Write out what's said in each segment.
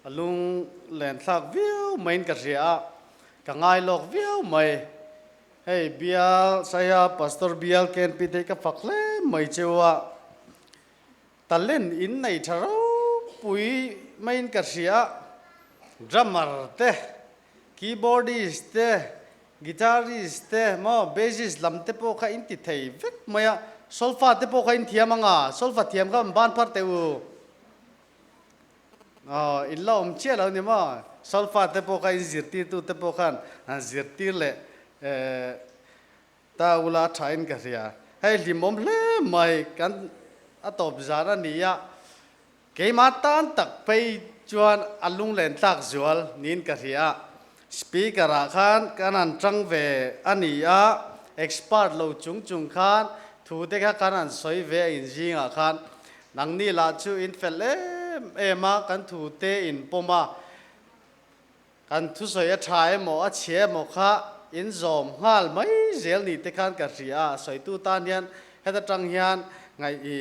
A lung len thlak viau maiin ka hria a, ka ngai lawk viau mai. Hei bial Saiha Pastor bial KNP te hi ka fak hle mai cheu a, talent in nei tha ropui maiin ka hria a, drummer te, keyboardist te, guitarist te maw bassist lam te pawh kha in ti thei vek mai a, solfa te pawh kha in thiam ang a, solfa thiam kha an ban phar teh u. Aw, in la awm chiah lo ni maw? Solfa te pawh kha in zirtirtu te pawh khan han zirtir leh ta ula a thain ka hria. Hei hlimawm hle mai, kan a tawp zan a ni a, keimah tan tak phei chuan a lunglen tlak zual niin ka hria. Speaker ah khan kan han tang ve a ni a, expert lo chung chung khan thu te kha kan han sawi ve a inzingah khan Nangni lah chu in fel em em a, kan thu te in pawm a, kan thusawi a tha emaw a chhia emaw kha in zawm nghal mai zel ni te khan ka hria a, sawitu tan hian heta tang hian ngaih i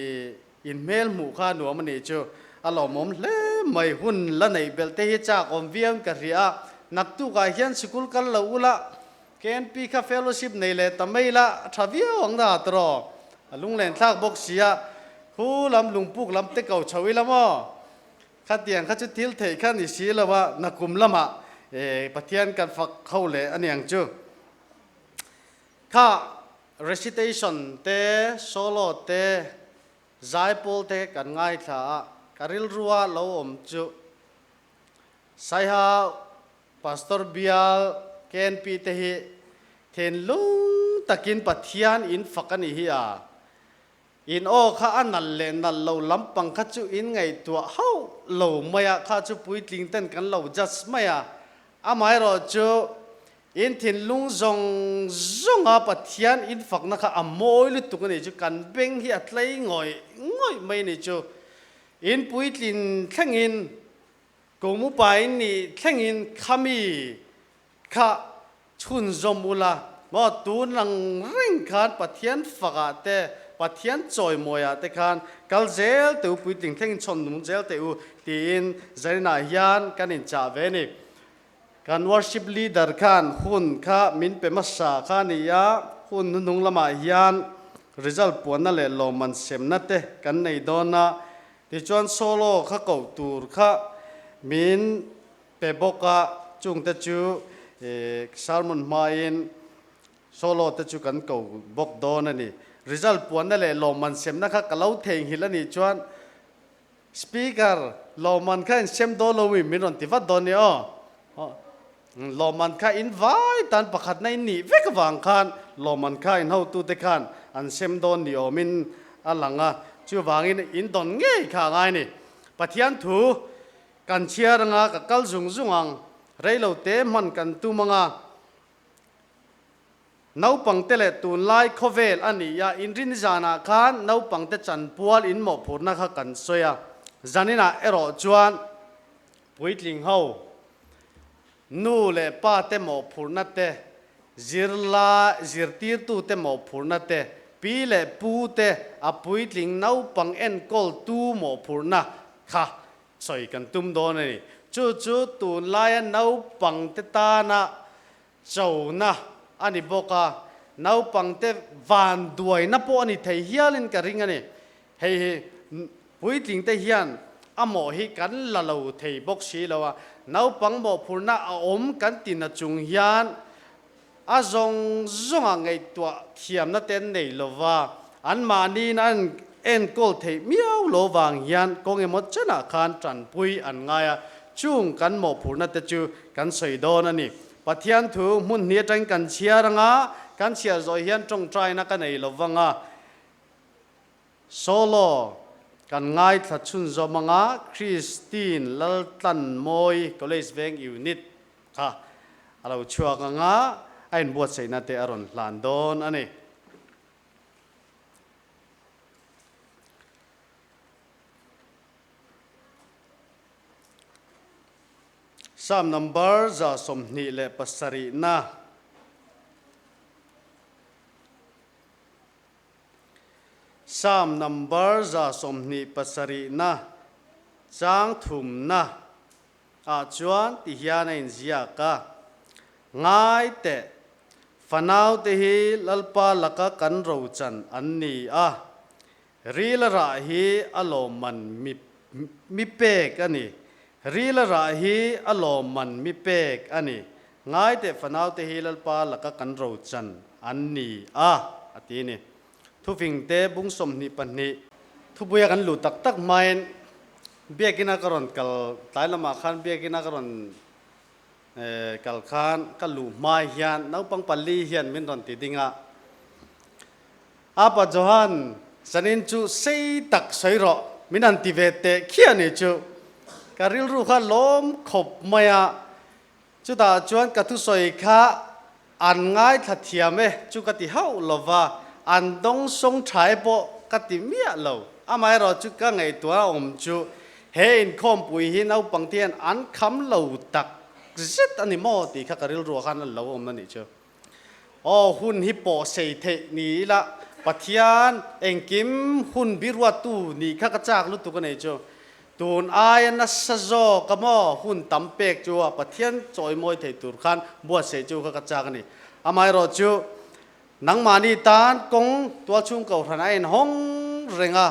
in hmel hmuh kha nuam a nih chu a lawmawm hle mai, hun la neih belh te hi chak awm viau in ka hria a, naktukah hian sikul kal lo ula KNP kha fellowship nei leh ta mai la a tha viau ang dah tawh a lunglen thlak bawk si a, khu lam lungpuk lam te ko chho ila maw? Khatiang kha chu thil theih kha ni si lo a, nakum lamah Pathian kan fak ho leh a niang chu. Kha recitation te, solo te, zaipawl te kan ngaithla a, ka rilrua lo awm chu Saiha Pastor bial KNP te hi thinlung takin Pathian in fak a nih hi a. In aw kha a nalh leh nalh lo lampang kha chu in ngaihtuah hauh lo mai a, kha chu puitling ten kan lo judge mai a. Amaherawh chu in thinlung zawng zawnga Pathian in fakna kha a mawi lutuk a nih chu, kan beng hi a tlei ngawih ngawih mai a nih chu. In puitlin thlengin Kum upa in nih thlengin khami kha chhunzawm ula maw tun ang reng khan Pathian fakah te Pathian chawimawiah te khan kal zel teh u puitling thlengin chhawn nung zel teh u tiin Zarinah hian kan inchah ve a ni. Kan worship leader khan hun kha min pe hmasa kha a ni a, hun hnuhnung lamah hian result puanna leh lawmman semna te kan nei dawn a, Tichuan solo kha koh tur kha min pe bawk a, chungte chu sermon hmain solo te chu kan ko bawk dawn a ni. Result puanna leh lawmman semna kha ka lo theihnghilh a nih chuan speaker lawmman kha in sem dawn lo mi min rawn ti vat dawn nia aw. Lawmman kha in vai tan pakhatna in nih vek avang khan lawmman kha in hotute khan an sem dawn ni awmin a lang a, chuvangin in dawn ngei kha a ngai ni. Pathian thu kan chhiar anga ka kal zung zung ang, reilo te hman kan tum anga naupangte leh tunlai khawvel a ni a, inrin zanah khan naupangte chanpual in mawhphurhna kha kan sawi a, zaninah erawh chuan Puitling ho, nu leh pa te mawhphurhna te, zirlai zirtirtu te mawhphurhna te, pi leh pu te a puitling naupang enkawltu mawhphurhna kha sawi kan tum dawn a ni. Chu chu tunlaia naupang te tana chona a ni bawk a, naupang te vanduaina pawh a ni thei hialin ka ring a ni. Hei hi puitling te hian a mawh hi kan la lo thei bawk si lo a, naupang mawhphurhna a awm kan ti na chung hian a zawng zawnga ngaihtuah thiamna te an nei lo va, anmahniin an enkawl theih miau lo vang hian kawng emaw chenah khan tanpui an ngai a, chung kan mawhphurhna te chu kan sawi dawn a ni. Pathian thu hmun hnih atangin kan chhiar anga, kan chhiar zawh hian tawngtaina ka nei lo vang a, Solo, Kan ngaithla chhunzawm anga Christine Laltlanmawi College Veng Unit kha a lo chhuak anga a inbuatsaihna te a rawn hlan dawn a ni. Psalm number 27 na. Psalm number 27 na chang thumna. ah chuan ti hian a inziak a, Ngai teh, fanau te hi Lalpa laka kan rochan an ni a, Rila rah hi a lawmman mi mi pek a ni. Rila rah hi a lawmman mi pek a ni. Ngai teh fanau te hi Lalpa laka kan rochan an ni a, a ti ni. Thufing te bung 22. Thupuia kan luh tak tak hmain Biakina ka rawn kal tlai lamah khan Biakina ka rawn kal khan ka luh hma hian naupang pali hian min rawn ti ding a, Apa Johan, zanin chu sei tak sawi rawh, min han ti ve teh khiah ni chu. Ka rilru kha lawm khawp mai a, Chutah chuan ka thusawi kha an ngaithla thiam e chu ka ti hauh lo va, an dawngsawng tha e pawh ka ti miah lo. Amaherawh chu ka ngaihtuah a awm chu he inkhawmpui hi naupangte hian an kham lo tak zet a ni maw tih kha ka rilruah khan a lo awm a nih chu. Aw hun hi pawh sei theih ni ila Pathian engkim hun biruattu nih kha ka chak lutuk a nei chu. Tun aia nasa zawk a maw hun tam pek chu a Pathian chawimawi thei tur khan buatsaih chu kha ka chak a ni. Amaherawh chu nangmahni tan kawng tualchhung kohhran a inhawng reng a,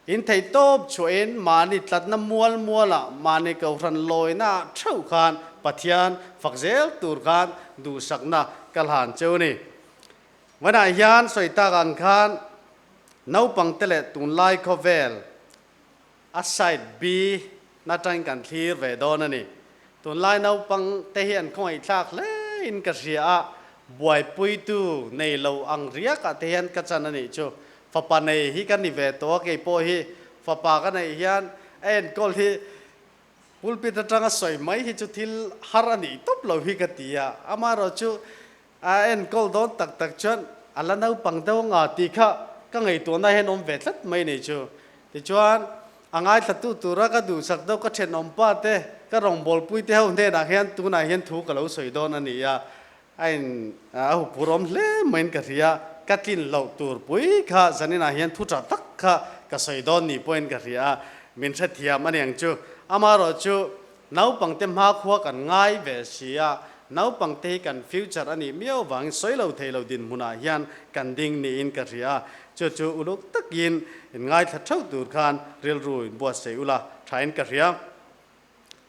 in theih tawp chhuahin mahni tlatna mual mualah mahni kohhran lawina ah theuh khan Pathian fak zel tur khan duhsakna ka hlan cheu a ni. Vawiinah hian sawi tak ang khan naupangte leh tunlai khawvel A side B na tangin kan thlir ve dawn a ni. Tunlai naupang te hi an khawngaihthlak hle in ka hria a, buaipuitu nei lo ang riakah te hian ka chan a nih chu. Fapa nei hi ka ni ve tawh a, kei pawh hi fapa ka neih hian a enkawl hi pulpit atanga sawi mai hi chu thil har a nih tawp lo hi ka ti a, amaherawhchu A enkawl dawn tak tak chuan a la naupang deuh anga tih kha ka ngaihtuahna hian awm ve tlat mai ni chu. Tichuan, a ngaithlatu tura ka duhsak deuh ka thenawm pa te, ka rawngbawlpui te ho hnenah hian tunah hian thu ka lo sawi dawn a ni a, a in a huphur awm hle maiin ka hria. Ka tlin loh tur pui kha zaninah hian thu tha tak kha ka sawi dawn ni pawhin ka hria a, min hrethiam a niang chu. Amaherawhchu Naupangte hmakhua kan ngai ve si a, naupangte hi kan future a nih miau vangin sawi lo thei lo dinhmunah hian kan ding niin ka hria a, chu chu uluk takin in ngaithla theuh tur khan rilru in buatsaih ula thain ka hria.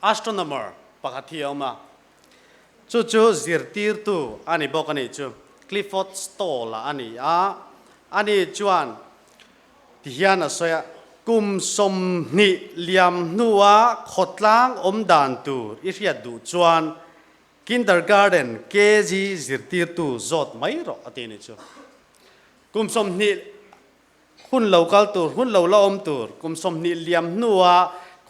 Astronomer pakhat hi a awm a, chu chu zirtirtu a ni bawk a nih chu, Clifford Stoll-a a ni a, ani chuan Ti hian a sawi a, Kum 20 liam hnua khawtlang awm dan tur i hriat duh chuan Kindergarten KG zirtirtu zawt mai rawh a ti a ni chu. Kum 20 hun lo kal tur, hun lo la awm tur, kum 20 liam hnua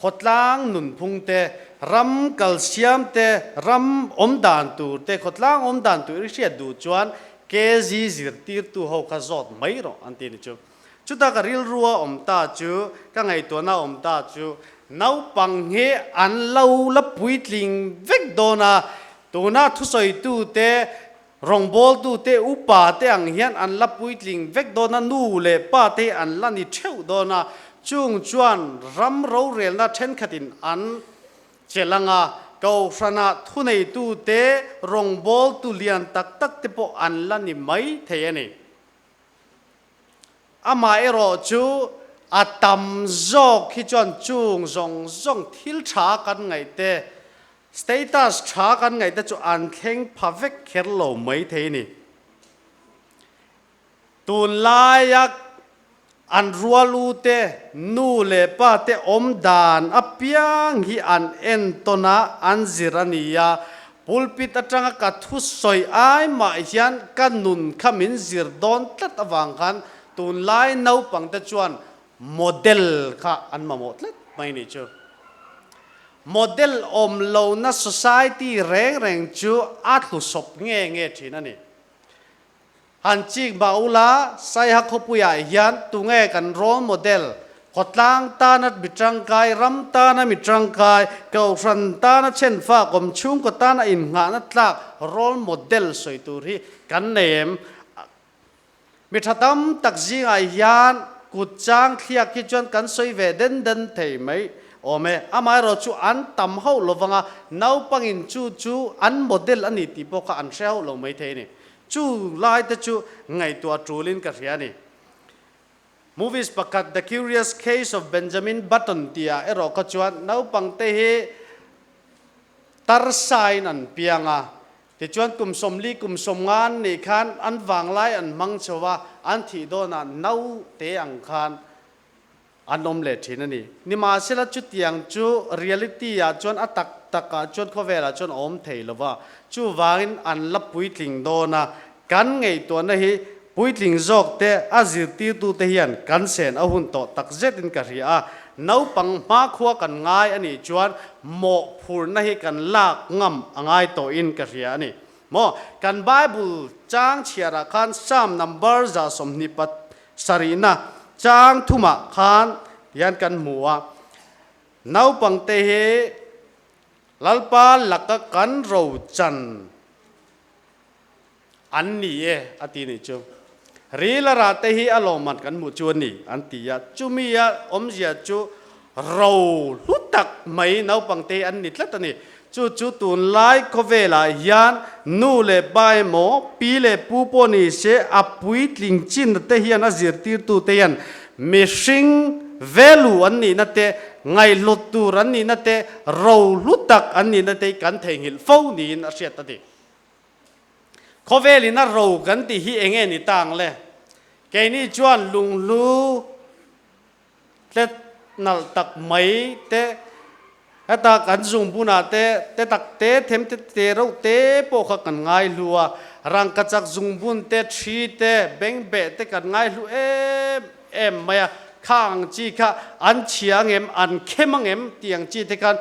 khawtlang nunphung te, ram kalsiam te, ram awm dan tur te, khawtlang awm dan tur i hriat duh chuan KG zirtirtu ho kha zawt mai rawh an ti a ni chu. Chuta ka rilrua awm ta chu, ka ngaihtuahna awm ta chu, naupang hi an lo la puitling vek dawn a, tuna thusawitu te, rawngbawltu te, upa te ang hian an la puitling vek dawn a, nu leh pa te hi an la ni theuh dawn a, chung chuan ram rorelna thenkhatin an chelh ang a, kohhranah thuneitute, rawngbawltu lian tak tak te pawh an la ni mai thei a ni. Amaherawh chu a tam zawk hi chuan chung zawng zawng thil tha kan ngaih te, status tha kan ngaih te chu an thleng pha vek kher lo mai thei a ni. Tunlaia an rualu te, nu leh pa te awm dan apiang hi an entawn a, an zir a ni a. Pulpit atanga ka thusawi ai mah hian ka nun kha min zir dawn tlat avang khan tunlai naupangte chuan model kha an mamawh tlat mai ni chu. Model awm lohna society reng reng chu a tlusawp nge nge thin a ni. Han chik mah ula, Saiha khawpuiah hian tunge kan role model, khawtlang tana mi tangkai, ram tana mi tangkai, kohhran tana chhenfak awm, chhungkaw tana innghahna tlak role model sawi tur hi kan nei em? Mi tha tam tak zingah hian kut chang thliak hi chuan kan sawi ve den den thei mai. Awm e. Amaherawh chu an tam hauh lo vanga naupangin chu chu an model a ni tih pawh kha an hre hauh lo mai thei a ni. Chu lai te chu ngaihtuah tulin ka hria a ni. Movies pakhat The Curious Case of Benjamin Button tihah erawh kha chuan naupangte hi tarsain an piang a, tichuan kum 40 kum 50 an nih khan an vanglai an hmang chho a, an thih dawnah naute ang khan an awm leh thin a ni. Nimahsela chutiang chu reality ah chuan a tak tak ah chuan khawvel ah chuan a awm thei lo va, chuvangin an la puitling dawn a, kan ngaihtuahna hi puitling zawk te a zirtirtu te hian kan sen a hun tawh tak zet in ka hria a, naupang hmakhua kan ngai a nih chuan mawhphurhna hi kan lak ngam a ngai tawh in ka hria a ni. Maw kan Bible chang chhiar ah khan Psalm number 20 pat Sarihna chang thumah khan tihian kan hmu a, naupangte hi Lalpa laka kan rochan an ni e a ti nih chu. Rila rah te hi a lawmman kan hmuh chu a ni an ti a, chumi a awmzia chu ro hlu tak mai naupangte hi an ni tlat a ni. Chu chu tunlai khawvelah hian nu leh pa emaw, pi leh pu pawh ni se a puitling chinna te hian a zirtirtute hian mihring value an nihna te, ngaihhlut tur an nihna te, rohlu tak an nihna te hi kan theihnghilh fo niin a hriat a ni. Khawvelin a ro kan tih hi eng nge ni ta ang le? Keini chuan lunghlu Tlet nalh tak mai te, heta kan zungbunah te, te tak te them te te reuh te pawh kha kan ngaihlu a, rangkachak zungbun te, thi te, bengbeh te kan ngaihlu em em mai a, kha ang chi kha an chhia angem, an khem angem tih ang chi te khan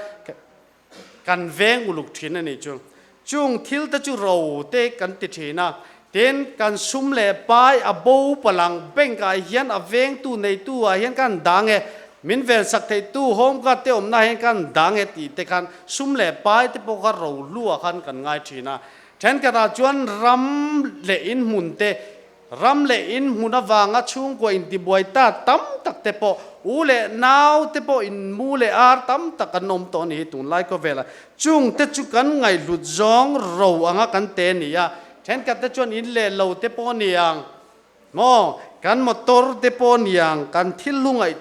Kan veng uluk thin a nih chu. Chung thil te chu ro te kan ti thin a, tin kan sum leh pai a bo palang bank ah hian a vengtu neitu ah hian kan dang e, min vensak theihtu home guard te awmna ah hian kan dang e tih te khan sum leh pai te pawh kha ro hlu ah khan kan ngai thin a. Thenkhat ah chuan ram leh in hmun te Ram leh in hmun avanga chhungkua intibuai ta tam tak te pawh, u leh nau te pawh in mu leh ar tam tak an awm tawh a ni hi tunlai khawvelah. Chung te chu kan ngaihhlut zawng ro anga kan te a ni a, thenkhat te chuan in leh lo te pawh a ni ang maw, kan motor te pawh a ni ang, kan thil hlu ngaih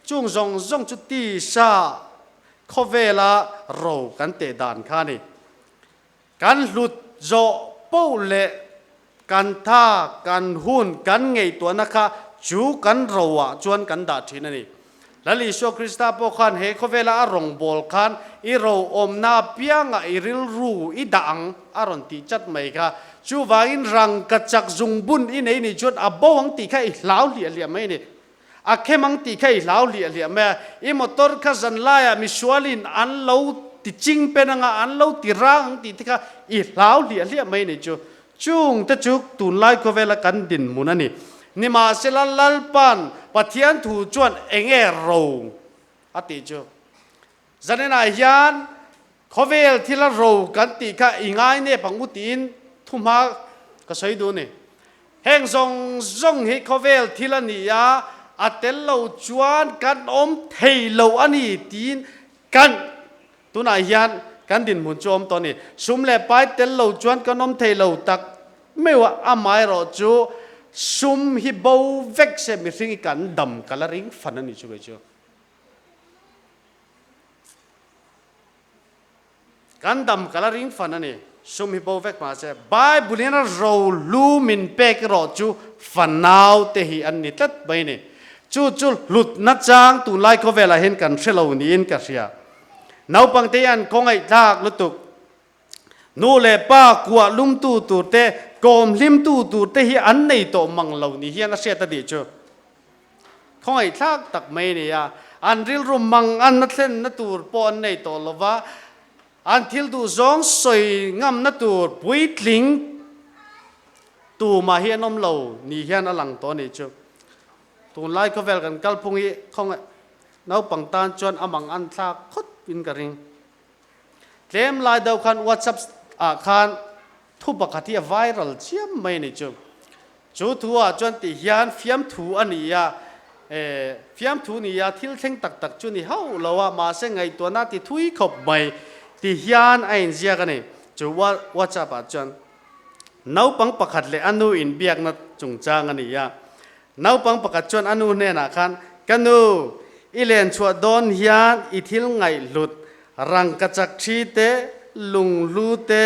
chung zawng zawng chu tisa khawvela ro kan teh dan kha a ni. Kan hlut zawh poh leh kan tha, kan hun, kan ngaihtuahna kha chu kan roah chuan kan dah thin a ni. Lal Isua Krista pawh khan he khawvela a rawngbâwl khan i ro awmna apiangah i rilru i dah ang a rawn tih chat mai kha. Chuvangin rangkachak zungbun i nei nih chuan a bo ang tih kha i hlau hliah hliah mai a ni. A khem ang tih kha i hlau hliah hliah mai a, i motor kha zanlaiah misualin an lo ti ching pen anga an lo ti rang ang tih te kha i hlau hliah hliah mai ni chu. Chung te chu tunlai khawvela kan dinhmun a ni. Nimahsela Lalpa'n Pathian thu chuan enge ro a tih chu. Zaninah hian khawvel thila ro kan tih kha i ngai nep ang u tiin thuhma ka sawi duh a ni. Heng zawng zawng hi khawvel thil a ni a, a tel lo chuan kan awm thei lo a ni tiin kan tunah hian kan dinhmun chu a awm tawh a ni. Sum leh pai tel lo chuan kan awm thei lo tak meuh a, amaherawh chu sum hi bo vek se mihring hi kan dam ka la ring fan a ni chu kei chu. Kan dam ka la ring fan a ni. Sum hi bo vek mahse Bible in a rohlu min pek erawh chu fanau te hi an ni tlat mai a ni. Chu chu hlutna chang tunlai khawvelah hian kan hre lo niin ka hria. Naupang te hi an khawngaihthlak lutuk. Nu leh pa kuah lumtu tur te, kawm hlimtu tur te hi an nei tawh mang lo ni hian a hriat a nih chu. Khawngaihthlak tak mai a ni a, an rilru mang anna thlenna tur pawh an nei tawh lo va, an thil duh zawng sawi ngamna tur puitling tumah hi an awm lo ni hian a lang tawh a nih chu. Tunlai khawvel kan kalphung hi khawngaih naupang tan chuan a mang an thlak khawp in ka ring. Tlem lai deuh khan WhatsApp ah khan thu pakhat hi a viral chiam mai a ni chu. Chu thu ah chuan tih hian fiamthu a ni a. E, fiamthu nia thil thleng tak tak chu ni hauh lo a, mahse ngaihtuahna ti thui khawp mai ti hian a inziak a ni. Chu WhatsApp ah chuan naupang pakhat leh a nu inbiakna chungchang a ni a. Naupang pakhat chuan a nu hnenah khan, Ka nu, i len chhuah dawn hian i thil ngaihhlut, rangkachak thi te, lunghlu te,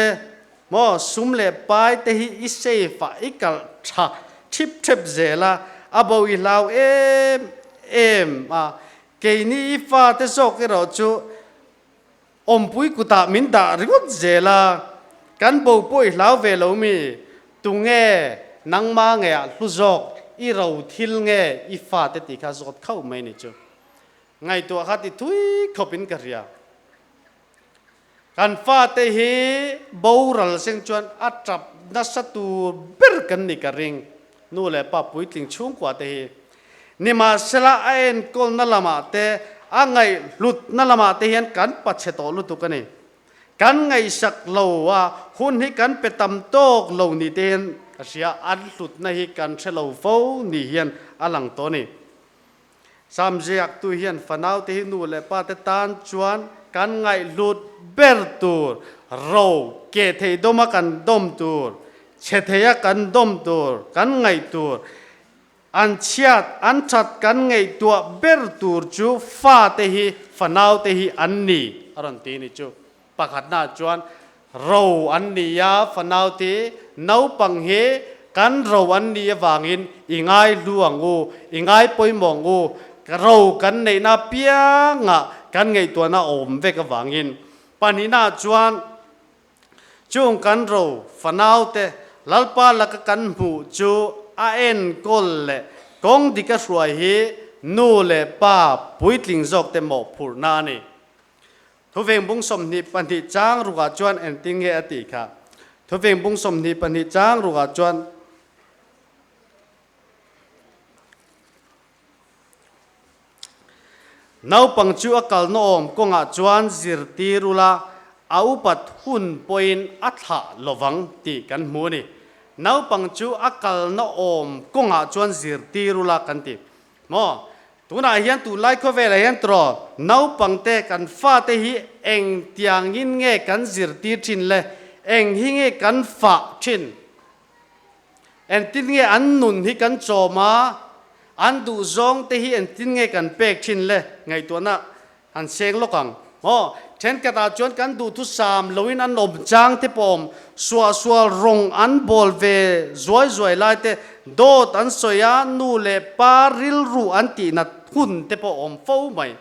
Maw sum leh pai te hi i safe ah i kalh tha thip thep zel a, a bo i hlau em em a, keini i fa te zawk erawh chu awmpui kutah min dah ringawt zel a, kan bo pawh i hlau ve lo mi, tunge nangma nge ah hlu zawk i ro thil nge i fa te tih kha zawt khauh mai ni chu ngaihtuah kha ti thui khawp in ka hria. Kan fate hi boral seng chuan a tap nasa tur ber kan ni ka ring. Nu leh pa puitling chhungkua te hi nimahsela a enkawlna lamah te, a ngaihhlutna lamah te hian kan pachhe tawh lutuk a ni. Kan ngaihsak lo a, hun hi kan pe tam tawk lo ni te hian ka hria, an hlutna hi kan hre lo fo ni hian a lang tawh a ni. Sam ziaktu hian fanaute hi nu leh pate tan chuan kan ngaihhlut ber tur, ro keh thei dawma kan dawm tur, chhe theia kan dawm tur, kan ngaih tur, an chhiat, an that kan ngaihtuah ber tur chu fate hi, fanaute hi an ni, a rawn ti ni chu. Pakhatnaah chuan ro an ni a, fanaute naupang hi kan ro an nih avangin i ngai hlu ang u, i ngai pawimawh ang u, ro kan neihna apiangah kan ngaihtuahna a awm vek avangin. Pahnihnaah chuan chung kan ro fanaute Lalpa laka kan hmuh chu a enkawl leh kawng dika hruai hi nu leh pa puitling zawkte mawhphurhna a ni. Thuveng bung 22 chang rukah chuan engtin nge a tih kha? Thuveng bung 22 chang rukah chuan Naupang chu a kalna awm kawngah chuan zirtir ula, a upat hun pawhin a thlah lovang tih kan hmu a ni. Naupang chu a kalna awm kawngah chuan zirtir ula kan ti. Maw? Tunah hian tunlai khawvelah hian tiraw naupangte kan fate hi eng tiangin nge kan zirtir thin le? Eng hi nge kan fah thin? Engtin nge an nun hi kan chawm a, an duhzawng te hi engtin nge kan pek thin le? Ngaihtuahna Han seng lawk ang. Aw, thenkhatah chuan kan duhthusam loin an awm chang te pawh awm, suahsual rawng an bawl ve zuai zuai lai te, dawt an sawi a, nu leh pa rilru an tihnat hun te pawh awm fo mai.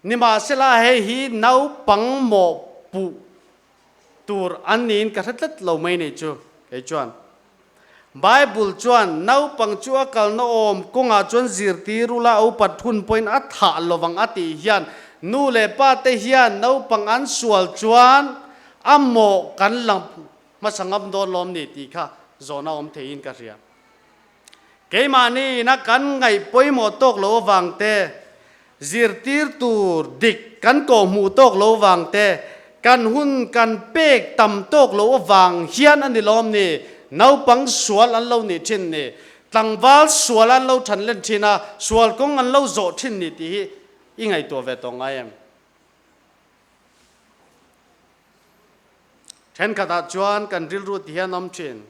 Nimahsela hei hi naupang mawhpuh tur an niin ka hre tlat lo mai nei chu kei chuan. Bible chuan naupang chu a kalna awm kawngah chuan zirtir ula a upat hun pawhin a thah lovang a tih hian nu leh pa te hian naupang an sual chuan a mawh kan la hmasa ngam dawn lawm ni tih kha zawhna awm theiin ka hria. Keimahni ina kan ngaih pawimawh tawk lo avang te, zirtir tur dik kan kawhhmuh tawk lo avang te, kan hun kan pek tam tawk lo avang hian a ni lawm ni, naupang sual an lo nih thin ni, tlangval sual an lo than len thin a, sual kawng an lo zawh thin ni tih hi i ngaihtuah ve tawh ngai em? Thenkhatah chuan kan rilru ti hian awm thin.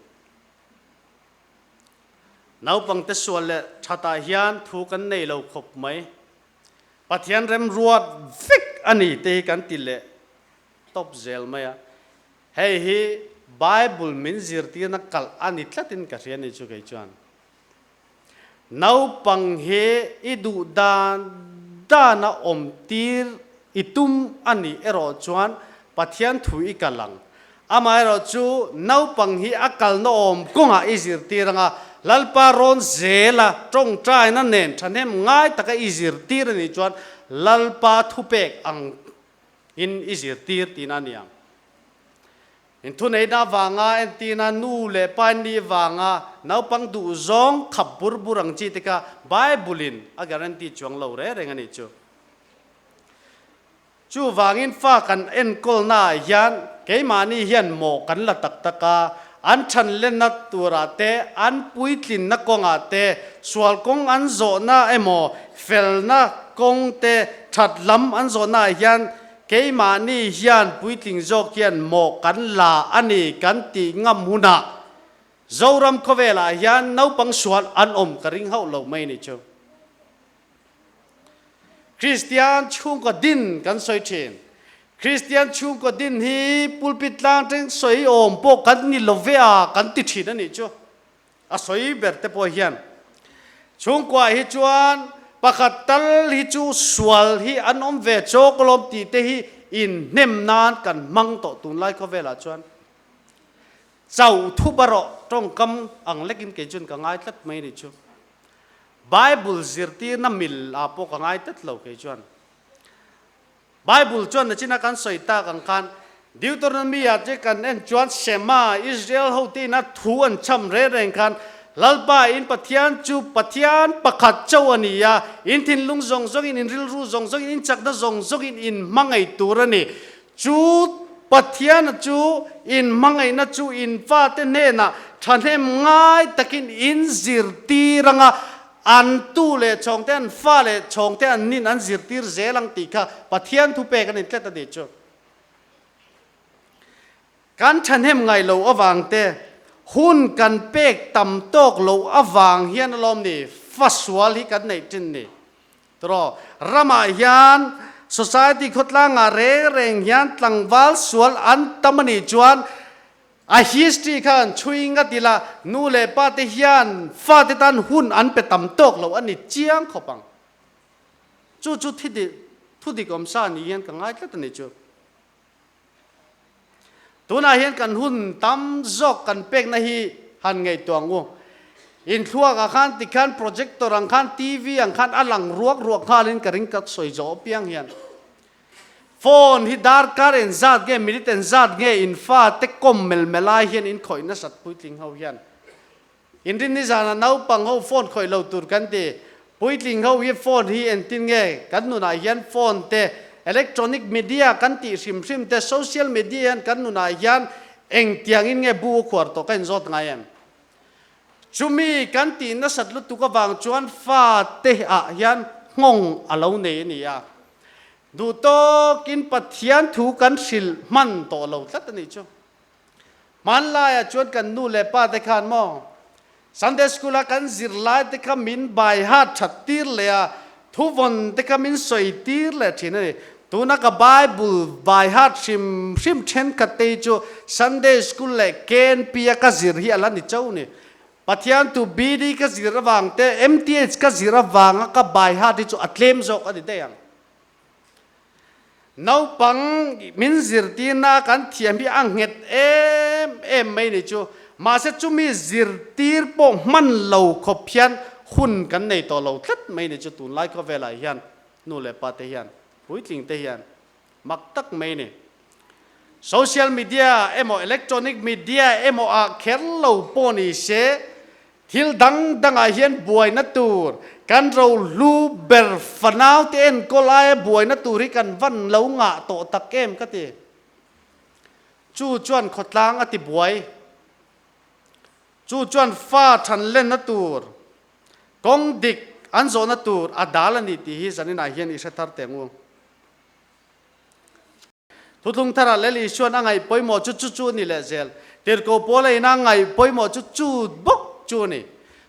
Naupangte sual leh thatah hian thu kan nei lo khawp mai. Pathian remruat vek a ni te hi kan ti leh tawp zel mai a. Hei hi Bible min zirtirna kalh a ni tlatin ka hria ni chu kei chuan. Naupang hi i duh dan dana awm tir i tum a nih erawh chuan Pathian thu i kal ang. Amaherawhchu naupang hi a kalna awm kawngah i zirtir anga Lalpa rawn zela tawngtaina nen thahnem ngai taka i zirtir a nih chuan Lalpa thupek ang in i zirtir tihna a ni ang. Inthuneihna avanga entina nu leh pa in nih vanga naupang duhzawng khap bur bur ang chi te kha Bible in a guarantee chuang lo reng reng a nih chu. Chuvangin fa kan enkawlnaah hian keimahni hian mawh kan la tak tak a, An ṭhanlenna turah te, an puitlinna kawngah te, sual kawng an zawhna emaw, felna kawng te, ṭhat lam an zawhnaah hian keimahni hian puitling zawk hian mawh kan la a ni kan tih ngam hunah Zoram khawvelah hian naupang sual an awm ka ring hauh lo mai ni chu. Kristian chhungkaw din kan sawi thin. Kristian chhungkaw din hi pulpit tlang teng sawi awm pawh kan ni lo ve a kan ti thin a nih chu. A sawi ber te pawh hian chhungkua hi chuan pakhat tal hi chu sual hi an awm ve chawk alawm tih te hi inhnem nan kan hmang tawh tunlai khawvelah chuan. Chauh thup erawh tawngkam ang lekin kei chuan ka ngai tlat mai a nih chu. Bible zirtirna mil ah pawh ka ngai tlat lo kei chuan. Bible chuan nachina kan sawi tak ang khan Deuteronomy ah te kan en chuan Shema, Israel ho te ina thu an cham reng reng khan Lalpa in Pathian chu Pathian pakhat chauh a ni a, in thinlung zawng zawngin, in rilru zawng zawngin, in chakna zawng zawngin in hmangaih tur a ni. Chu Pathiana chu in hmangaihna chu in fate hnenah thahnem ngai takin in zirtir anga, an tu leh chhawngte, an fa leh chhawngte an nin an zirtir zel ang tih kha Pathian thupek a ni tlat a ni chu. Kan thahnem ngai lo avang te, hun kan pek tam tawk lo avang hian alawm ni fa sual hi kan neih thin ni. Tiraw, ramah hian society khawtlangah reng reng hian tlangval sual an tam a nih chuan a history kha an chhui ngat ila nu leh pa te hian fate tan hun an pe tam tawk lo a ni chiang khawp ang. Chu chu thi thu dik awm sa ni hian ka ngai tlat a ni chu. Tunah hian kan hun tam zawk kan pekna hi han ngaihtuah ang u. Inthluakah khan tikhan projector ang khan TV ang khan a lang ruak ruak nghalin ka ring ka sawi zawh apiang hian. Phone hi darkar engzat nge minute engzat nge in fate kawm mel mel ai hian in khawih nasat puitling ho hian. Inrinni zana naupang ho phone khawih lo tur kan ti. Puitling ho hi phone hi engtin nge kan nunah hian phone te, electronic media kan tih hrim hrim te, social media hian kan nunah hian engtiangin nge bu a khuar tawh ka inzawt ngai em? Chumi kan tih nasat lutuk avang chuan fate ah hian nghawng a lo nei a ni a. Duh tawkin Pathian thu kan hrilh hman tawh lo tlat a nih chu. Hmanlaiah chuan kan nu leh pa te khan maw Sunday School a kan zirlai te kha min bai hat that tir leh a, thuvawn te kha min sawi tir leh thin a ni. Tuna ka Bible bai hat hrim hrim thenkhat te hi chu Sunday School leh KNP a ka zir hi a la ni chauh ni. Pathian tu BD ka zir avang te, MTH ka zir avanga ka bai hat hi chu a tlem zawk a ni daih ang. Naupang min zirtirna kan thiam hi a nghet em em mai ni chu. Mahse chumi zirtir pawh hman lo khawp hian hun kan nei tawh lo tlat mai ni chu tunlai khawvelah hian nu leh pa te hian puitling te hian mak tak mai ni. Social media emaw electronic media emaw ah kher lo pawh ni se Thil dang dangah hian buaina tur kan rohlu ber fanau te enkawl aia buaina tur hi kan van lo ngah tawh tak em ka ti. Chu chuan khawtlang a ti buai. Chu chuan fa than lenna tur, kawng dik an zawhna tur a dal a ni tih hi zaninah hian i hre thar teh ang u. Thutlung tharah Lel Isuan a ngaih pawimawh chu chu chu a ni leh zel. Tirhkoh Paula in a ngaih pawimawh chu chu bawk chu a ni.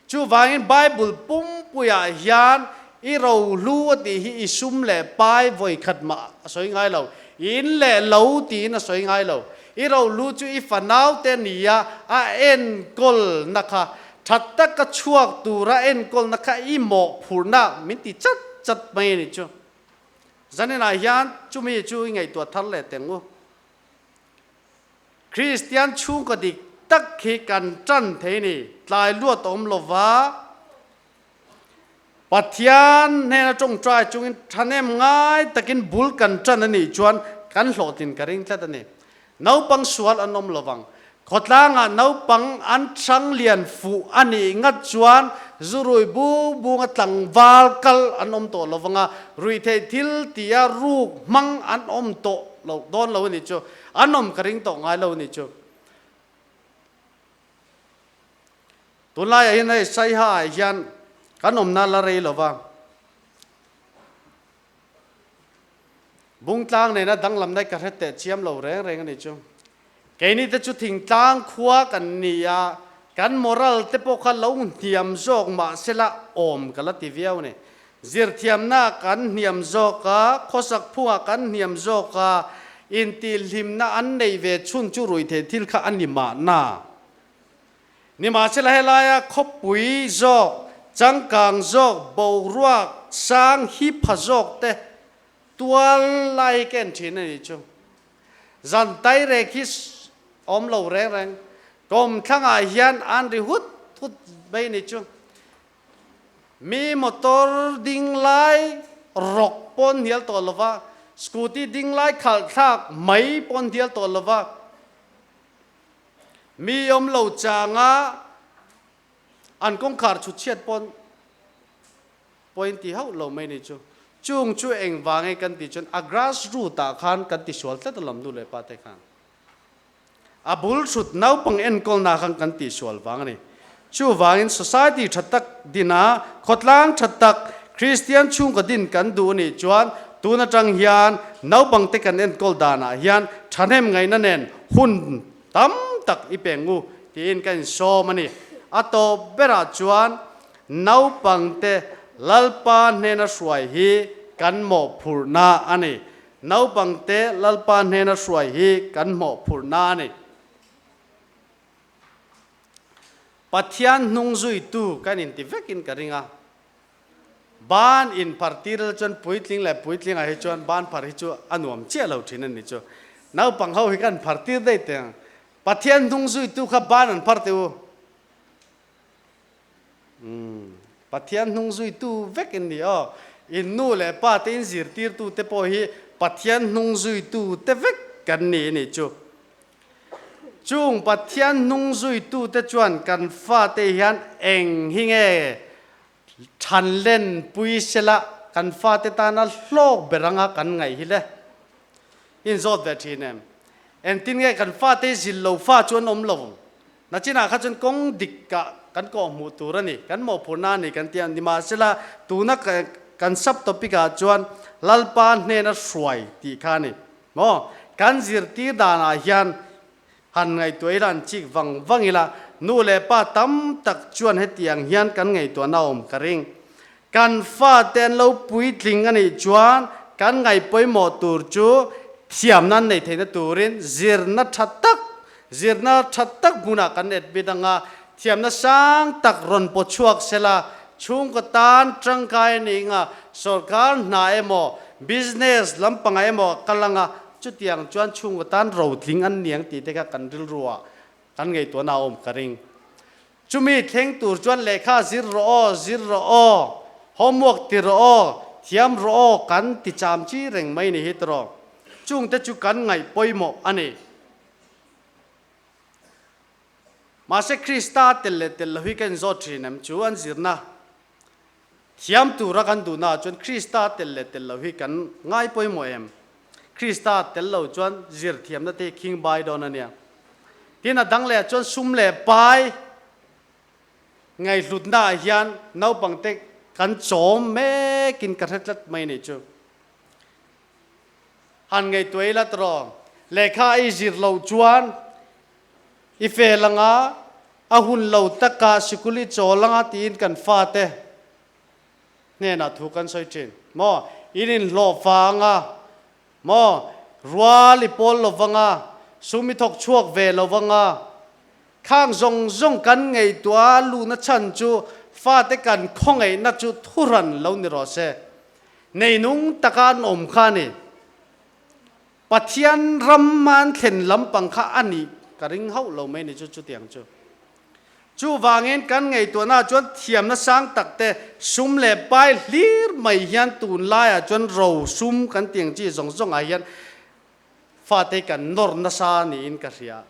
Chuvangin Bible pumpuiah hian i rohlu a tih hi i sum leh pai vawi khat mah a sawi ngai lo. I in leh lo tiin a sawi ngai lo. I rohlu chu i fanaute a ni a, a enkawlna kha tha taka chhuak tura enkawlna kha i mawhphurhna min ti chat chat mai a ni chu. Zaninah hian chumi chu i ngaihtuah thar leh teng u. Kristian chhungkaw dik tak hi kan tan thei ni, tlai luat awm lova Pathian hnena tawngtai chungin thahnem ngai takin bul kan tan a nih chuan kan hlawhtlin ka ring tlat a ni. Naupang sual an awm lovang. Khawtlangah naupang an hrang lian fuh a nih ngat chuan zurui bung bunga tlangval kal an awm tawh lovang a, ruihtheih thil tia ruk hmang an awm tawh lo dawn lo a nih chu. An awm ka ring tawh ngai lo a nih chu. Tunlaiah hian hei Saiha ah hian kan awmna la rei lo va, Bungtlang nena danglamna ka hre teh chiam lo reng reng a nih chu. Keini te chu thingtlang khua kan ni a, kan moral te pawh kha lo hniam zawk mah sela awm ka la ti viau a ni. Zirthiamna kan hniam zawk a, khawsak phungah kan hniam zawk a, intihhlimna an neih ve chhun chu ruihtheih thil kha a ni mahna. Nimahsela helaia khawpui zawk, changkang zawk, boruak sang hi pha zawk te tual lai ken thin a nih chu. Zan tairek hi awm lo reng reng. Kawmthlangah hian an ri hut hut mai a nih chu. Mi motor ding lai rawk pawn hnial tawh lova, scooty ding lai khalh thlak mai pawn hnial tawh lova, Mi awm lo changa an kawngkhar chhut chhiat pawn point ti hauh lo mai ni chu. Chung chu engvang nge kan tih chuan a grass root ah khan kan tisual tlat alawm nu leh pa te khan. A bul hrut naupang enkawlna khan kan tihsual vang a ni. Chuvangin society tha tak din a, khawtlang tha tak, Kristian chhungkaw din kan duh a nih chuan tun atang hian naupangte kan enkawl danah hian thahnem ngaihna nen hun tam tak i peng u tiin ka insawm a ni. A tawp berah chuan naupangte Lalpa hnena hruai hi kan mawhphurhna a ni. Naupangte Lalpa hnena hruai hi kan mawhphurhna a ni. Pathian hnung zuitu kan inti vekin ka ring a, ban inphar tir la chuan puitling leh puitlingah hi chuan ban phar hi chu a nuam chiah lo thin a ni chu. Naupang ho hi kan phar tir daih teh ang. Pathian hnung zuitu kha ban an phar teh u. Umm Pathian hnung zuitu vek in ni aw. In nu leh pa te in zirtirtu te pawh hi Pathian hnung zuitu te vek kan ni a nih chu. Chung Pathian hnung zuitute chuan kan fate hian eng hi nge than len pui sela kan fate tana hlawk ber anga kan ngaih hi le? Inzawt ve thin em? Engtin nge kan fate zil lo fa chu an awm lo? Nachinah kha chuan kawng dikah kan kawhhmuh tur a ni, kan mawhphurhna a ni kan ti a. Nimahsela, tuna kan sub-topic ah chuan Lalpa hnena hruai tih kha a ni. Maw? Kan zirtir danah hian han ngaihtuah ila, an chik vang vang ila, nu leh pa tam tak chuan hetiang hian kan ngaihtuahna awm ka ring. Kan fate an lo puitling a nih chuan kan ngaihpawimawh tur chu thiamna an neih theihna turin zirna tha tak, zirna tha tak hmunah kan admit anga thiamna sang tak rawn paw chhuak sela, chhungkaw tan tangkai a nih anga sorkar hna emaw, business lampangah emaw a kal anga chutiang chuan chhungkaw tan rotling an niang tih te kha kan rilruah kan ngaihtuahna a awm ka ring. Chumi thleng tur chuan lehkha zir rawh aw, zir rawh aw, homework ti rawh aw, thiam rawh aw kan ti cham chi reng mai ni hi tawh. Chungte chu kan ngaih pawimawh a ni. Mahse Krista tel leh tel lo hi ka inzawt thin em chu an zirna thiam tura kan duhnaah chuan Krista tel leh tel lo hi kan ngai pawimawh em? Krista tel lo chuan zir thiamna te hi khing bai dawn a nia. Tin a dang leh ah chuan sum leh pai ngaihhlutna ah hian naupangte kan chawm mekin ka hre tlat mai nih chu. Han ngaihtuah ila tawh lehkha a i zir loh chuan i fel anga a hun lo taka sikul i chawl anga tiin kan fate hnenah thu kan sawi thin. Maw in inhlawh fa anga, maw rual i pawl lo vanga, sum i thawk chhuak ve lo vanga, khang zawng zawng kan ngaihtuah a luhna chhan chu fate kan khawngaihna chu thuhran lo ni rawh se. Neinung taka an awm kha a ni. Pathian ram an thlen lampang kha a nih ka ring hauh lo mai ni chu chutiang chu. Chuvangin kan ngaihtuahnaah chuan thiamna sang tak te, sum leh pai hlir mai hian tunlaiah chuan ro sum kan tih ang chi zawng zawngah hian fate kan nawr nasa niin ka hria.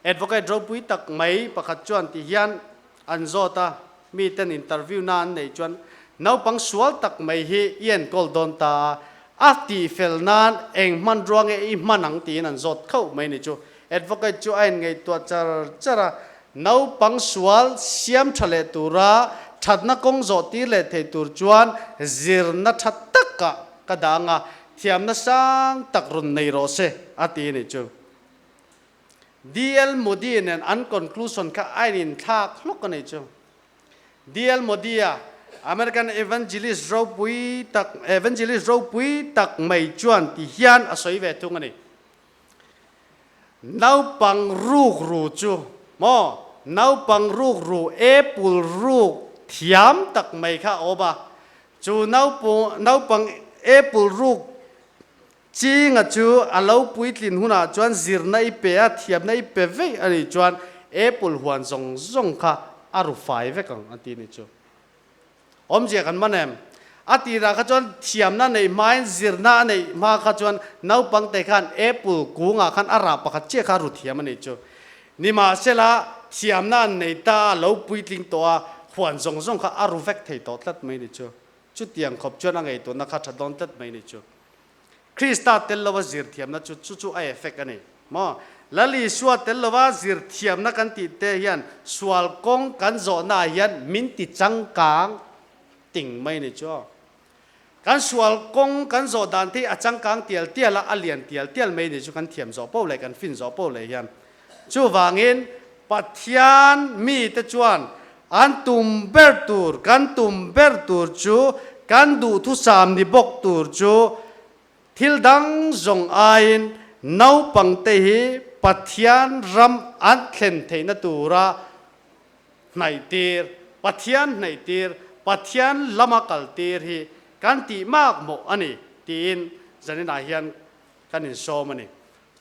Advocate ropui tak mai pakhat chuan ti hian an zawt a, miten interview na an neih chuan naupang sual tak mai hi i enkawl dawn ta a, a tihfel nan eng hmanrua nge i hman ang tiin an zawt khauh mai ni chu. Advocate chu a inngaihtuah char char a, Naupang sual siam tha leh tura thatna kawng zawh tir leh thei tur chuan zirna tha takah ka dang a, thiamna sang tak rawn nei rawh se, a ti a nih chu. DL Moody nen an conclusion kha a ininthlak hlawk a nih chu. DL Moody-a, American evangelist ropui tak evangelist ropui tak mai chuan ti hian a sawi ve thung a ni. Naupang ruk ru chu maw? Naupang ruk ru apple ruk thiam tak mai kha a awm a, chu naupang apple ruk chinga chu a lo puitlin hunah chuan zirna i pe a, thiamna i pe vek a nih chuan apple huan zawng zawng kha a ru fai vek ang a ti a nih chu. Awmzia kan man em? A tirah kha chuan thiamna neih hmain zirna a neih hma kha chuan naupangte khan apple kungah khan a rah pakhat chiah kha a ru thiam a nih chu. Nimahsela, thiamna an nei ta a, lo puitling tawh a, huan zawng zawng kha a ru vek thei tawh tlat mai ni chu. Chutiang khawp chuan a ngaihtuahna kha tha dawn tlat mai ni chu. Krista tel lova zir thiamna chu chu chu a effect a ni maw? Lal Isua tel lova zir thiamna kan tih te hian sual kawng kan zawhnaah hian min ti changkang ting mai ni chu aw. Kan sual kawng kan zawh dan te hi a changkang tial tial a, a lian tial tial mai ni chu kan thiam zawh poh leh kan fin zawh poh leh hian. Chuvangin Pathian mite chuan an tum ber tur, kan tum ber tur chu, kan duhthusam ni bawk tur chu thil dang zawng aiin naupangte hi Pathian ram an thlen theihna tura hnaihtir, Pathian hnaihtir, Pathian lama kaltir hi kan tih mak mawh a ni tiin zaninah hian kan insawm a ni.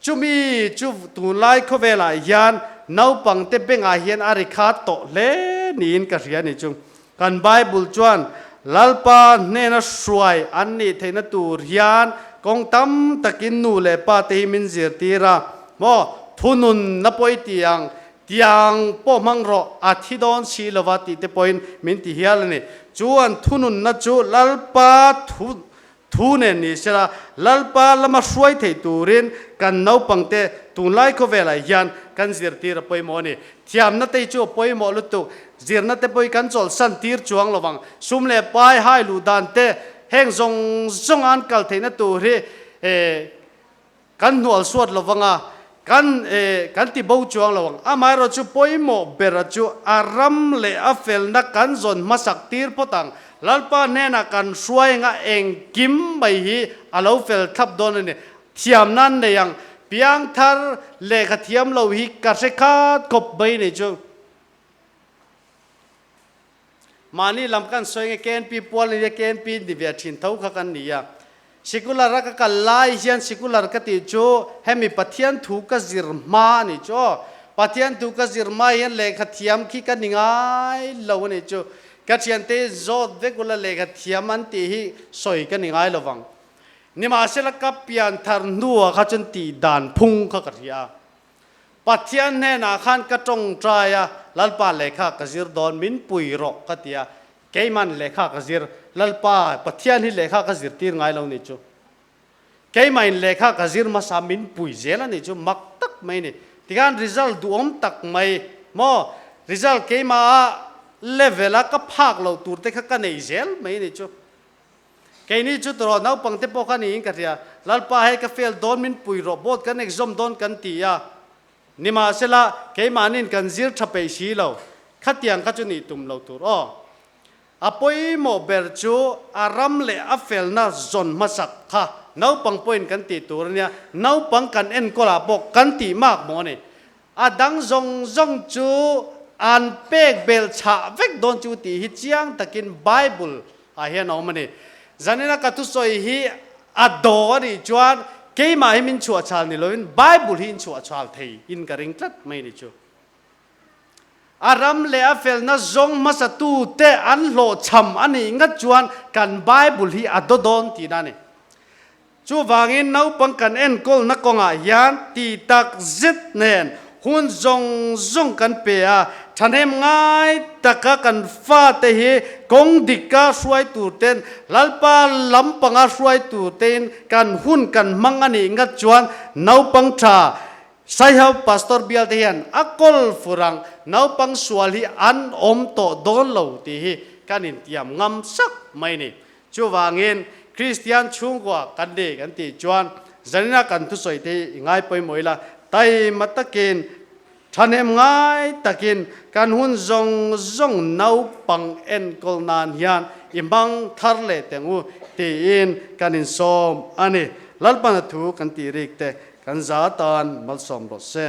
Chumi chu tunlai khawvelah hian naupangte bengah hian a ri khat tawh hle niin ka hria a ni chu. Kan Bible chuan Lalpa hnena hruai an nih theihna tur hian kawng tam takin nu leh pa te hi min zirtir a, maw thununna pawh i ti ang, tiang pawh hmang rawh, a thi dawn si lova tih te pawhin min ti hial a ni. Chu an thununna chu Lalpa thu Thu nen ni sela, Lalpa lama hruai thei turin kan naupangte tunlai khawvelah hian kan zirtir a pawimawh a ni. Thiamna te hi chu a pawimawh lutuk, zirna te pawh hi kan chawlhsan tir chuang lo vang. Sum leh pai hai luh dan te heng zawng zawnga an kal theihna tur hi Kan hnual suat lo vang a, kan kan ti bo chuang lo ang. Amaherawh chu pawimawh bera chu a ram leh a felna kan zawn hmasak tir phawt ang. Lalpa hnenah kan hruai anga engkim mai hi a lo fel thlap dawn a ni. Thiam nan nei ang. Piangthar lehkha thiam lo hi ka hre khat khawp mai nei chu. Mahni lam kan sawi nge KNP pual ania KNP ni ve thin tho kha kan ni a. Sikular a ka kal lai hian sikular ka tih chu hemi Pathian thu ka zir hma a nih chu aw. Pathian thu ka zir hma hian lehkha thiam khi ka ni ngai lo a nih chu. Ka thiante zawt vek ula lehkha thiam an tih hi sawi ka ni ngai lo vang. Nimahsela ka pian thar hnuah kha chuan tih dan phung kha ka hria a. Pathian hnenah khan ka tawngtai a, Lalpa lehkha ka zir dawn, min pui rawh ka ti a, keiman lehkha ka zir, Lalpa, Pathian hi lehkha ka zirtir ngai lo nih chu. Keimahin lehkha ka zir hmasa min pui zel a nih chu, mak tak mai ni. Tikhan result duhawm tak mai maw, result keimaha level a ka phak loh tur te kha ka nei zel mai nih chu. Keini chu tawh naupang te pawh kha niin ka hria, Lalpa hei ka fail dawn min pui rawh board kan exam dawn kan ti a, nimahsela keimahniin kan zir tha peih si lo, khatiang kha chu nih tum lo tur aw. A pawimawh ber chu a ram leh a felna zawn hmasak kha naupang pawhin kan tih tur a nia, naupang kan enkawl ah pawh kan tih mak maw a ni. A dang zawng zawng chu an pek belh chhah vek dawn chu tih hi chiang takin Bible ah hian a awm a ni. Zanina ka thusawi hi a daw a nih chuan keimah hi min chhuahchhal ni loin Bible hi in chhuahchhal thei in ka ring tlat mai ni chu. A ram leh a felna zawng hmasatu te an hlawhchham a nih ngat chuan kan Bible hi a daw dawn tihna a ni. Chuvangin naupang kan enkawlna kawngah hian ti tak zet nen hun zawng zawng kan pe a, thahnem ngai taka kan fate hi kawng dika hruai tur ten, Lalpa lampanga hruai tur tein kan hun kan hmang a nih ngat chuan naupang tha. Saiho Pastor bial te hian a kawl fur ang, naupang sual hi an awm tawh dawn lo tih hi kan intiam ngam sak mai ni. Chuvangin Kristian chhungkua kan ni kan tih chuan zanina kan thusawi te hi i ngai pawimawh ila, taima takin, thahnem ngai takin kan hun zawng zawng naupang enkawl nan hian i hmang thar leh teng u tiin kan insawm a ni. Lalpana thu kan tih rik te kan za tan malsawm rawh se.